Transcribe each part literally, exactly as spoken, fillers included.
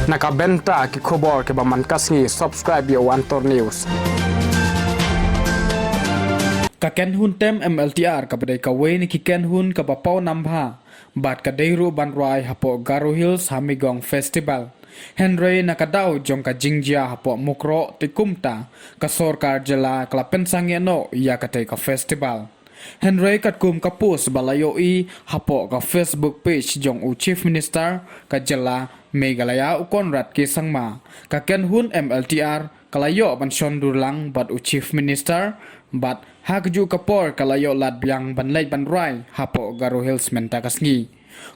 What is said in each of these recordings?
Na ka bynta ki khubor kiba man ka sngi, subscribe ïa u Antor News. Ka Kenhun Tem M L T R kaba dei kawei na ki kenhun kaba paw nam bha bad ka dei ruh ban rwai hapoh Garo Hills ha Meigong Festival. Hynrei na ka daw jong ka jingjia hapoh Mukroh te kumta, ka sorkar jylla ka la pynsangeh noh ïa katei ka festival. Hynrei katkum ka post ba la ïohi hapoh ka Facebook page jong u Chief Minister ka jylla Meghalaya u Conrad K Sangma, ka Kenhun M L T R ka la ïoh ban shon dur lang bad u Chief Minister, bad ha kajuh ka por ka la ïoh lad biang ban leit ban rwai hapoh Garo Hills mynta ka sngi.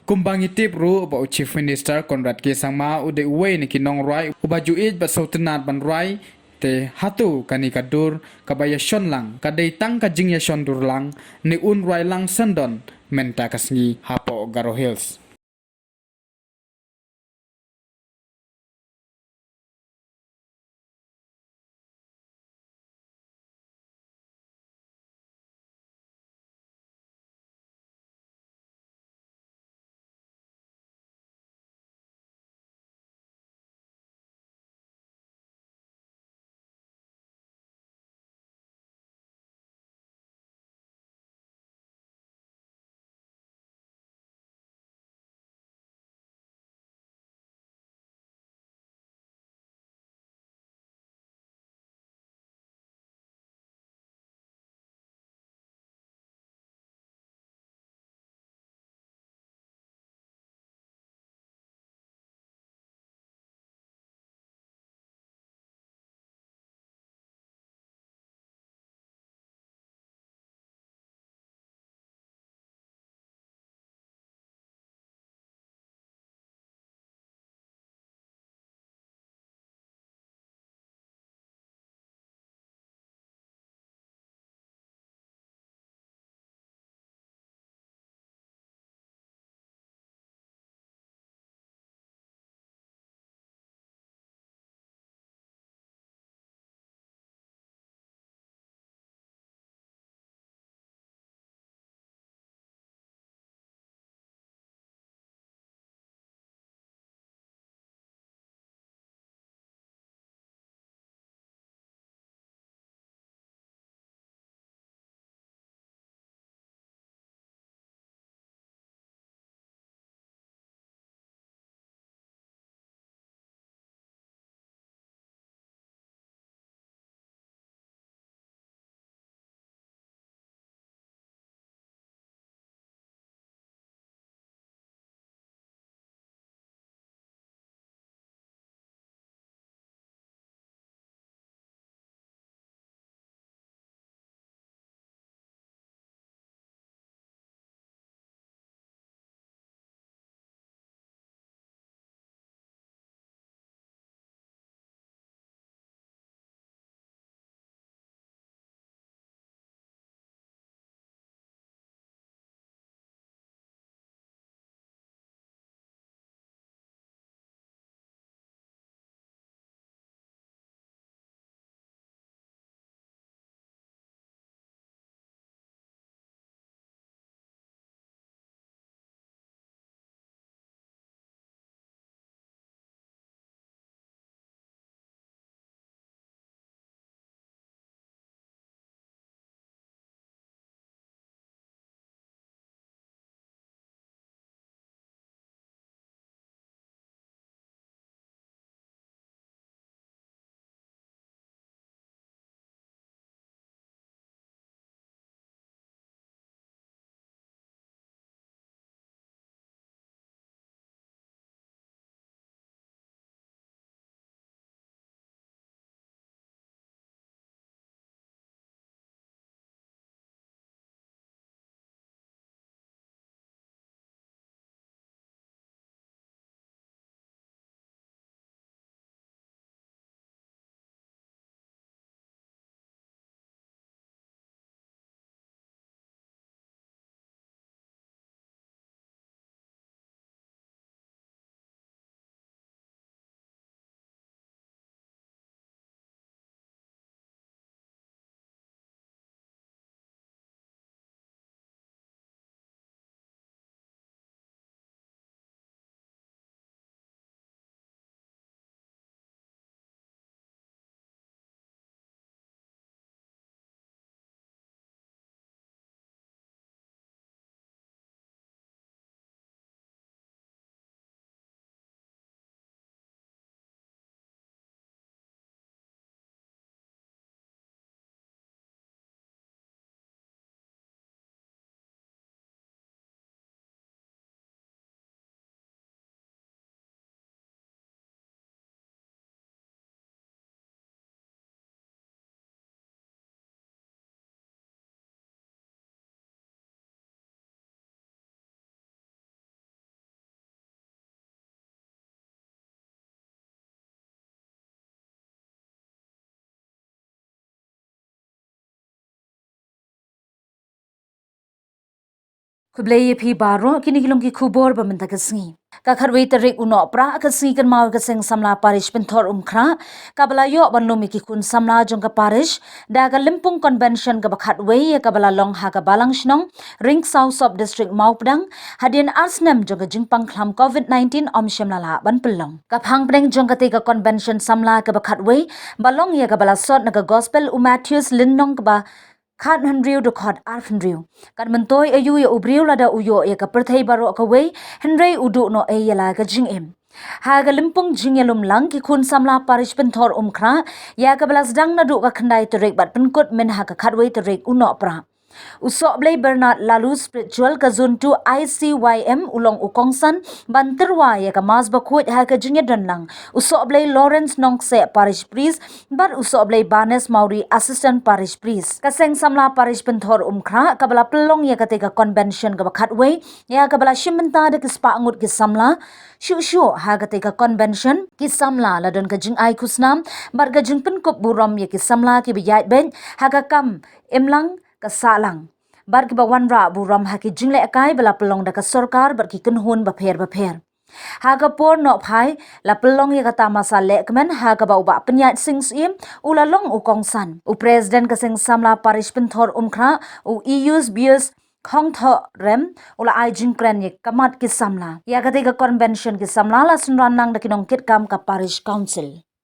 Kumba ngi tip ruh ba u Chief Minister Conrad K Sangma u dei uwei na ki nongrwai uba ju ïeit bad sngewtynnat ban rwai, te hato kane ka dur kaba ïa shon lang ka dei tang ka jingïa shon dur lang, ne un rwai lang syndon mynta ka sngi hapoh Garo Hills? Khublei ïa phi baroh, kine ki long ki khubor ba mynta ka sngi. Ka khatwei tarik u Nohprah ka sngi kynmaw ka Seng Samla Parish Pynthor Umkhrah kaba la ïoh ban lum ïa ki khun samla jong ka parish da ka Lympung Convention kaba khatwei ïa kaba la long ha ka Balang Shnong, Ring Ksaw Sub District Mawpdang, hadien ar snem jong ka jingpang khlam covid nineteen ym shym la lah ban pynlong. Ka phang pdeng jong katei ka convention samla kaba khatwei ba long ïa kaba la sot na ka Gospel u Mathaios lynnong kaba khathynriew dkhot arphew hynriew. Kan myntoi aïu ïa u briew lada u ïoh ïa ka pyrthei baroh kawei, hynrei u duh noh ei ïa la ka jingim. Ha ka lympung jingïalum lang ki khun samla Parish Pynthor Umkhrah ïa kaba la sdang naduh ka khyndai tarik bad pynkut myn ha ka khatwei tarik u Nohprah. U Sohblei Bernard Lalu, Spiritual ka Zone two I C Y M, u long u kongsan ban tyrwa ïa ka Mass bakhuid ha ka jingïadon lang u Sohblei Lawrence Nongkseh, Parish Priest, bad u Sohblei Barnes Mawrie, Assistant Parish Priest. Ka Seng Samla Parish Pynthor Umkhrah kaba la pynlong ïa katei ka convention kaba khatwei ïa kaba la shim bynta da ki spah ngut ki samla. Shuh shuh ha katei ka convention ki samla la don ka jingai khusnam bad ka jingpynkup burom ïa ki samla kiba ïaid beit ha ka kam imlang ka sahlang bad kiba wanrah burom ha ki jinglehkai ba la pynlong da ka sorkar bad ki kynhun bapher bapher. Ha ka por nohphai la pynlong ïa ka tamasa lehkmen ha kaba u Bah Pynïaid Sing Syiem u la long u kongsan. U President ka Seng Samla Parish Pynthor Umkhrah, u Eusebius Khongthohrem, u la ai jingkren ïa ka mat ki samla. Ïa katei ka convention ki samla la synran lang da ki nongkitkam ka Parish Council.